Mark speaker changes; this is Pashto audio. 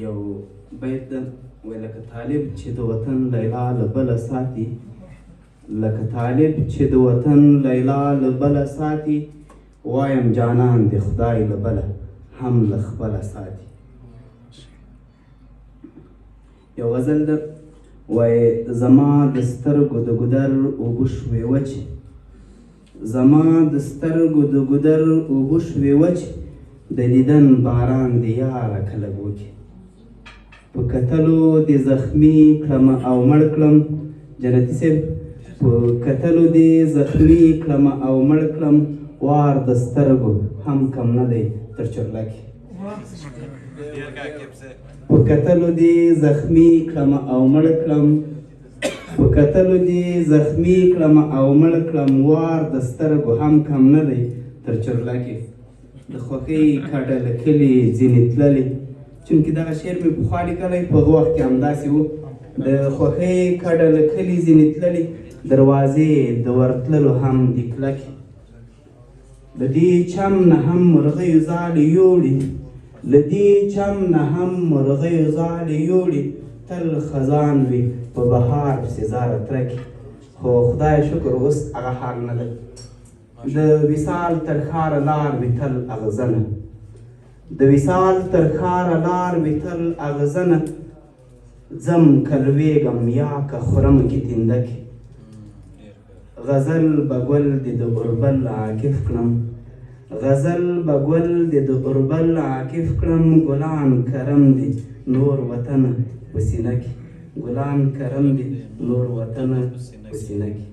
Speaker 1: یو بیت ده، وایي لکه طالب چې د وطن لیلا له بله ساتي، لکه طالب چې د وطن لیلا له بله ساتي، وایم جانان دې خدای له بله هم له خپله ساتي. یو غزل ده، وایي زما د سترګو د ګودر اوبه شوې وچې، زما د سترګو د ګودر اوبه شوې وچې، د دیدن باران دې یاره که لږ وکړي. په کتلو دې زخمي کړم او مړ کړم، جنتي صاحب، په کتلو دې زخمي کړم او مړ کړم، وار د سترګو هم کم نه دی تر چورلکې. په کتلو دې زخمي کړم او مړ کړم، په کتلو دې زخمي کړم او مړ کړم، وار د سترګو هم کم نه دی تر چورلکې. د خوښۍ کډه له کلي ځینې تللې، چونکې دغه شعر مې پخوا لیکلی، په هغه وخت کې همداسې و. د خوښۍ کډه له کلي ځینې تللې، دروازې د ورتللو هم دي کلکې. له دې چم نه هم مرغیو ځالې یوړي، له دې چم نه هم مرغیو ځالې یوړي، تل خزان وي په بهار پسې زاره ترکې. خو خدای شکر اوس هغه حال نه دی. د وصال تر ښاره لار وي تل اغزنه، د وصال تر ښاره لار وي تل اغزنه، ځم که لوېږم یا که خورم کې تیندکې. غزل به ګل دې د اوربل عاکف کړم، غزل به ګل دې د اوربل عاکف کړم، ګلان کرم دي نور وطنه په سینه کې، ګلان کرم دي نور وطنه په سینه کې.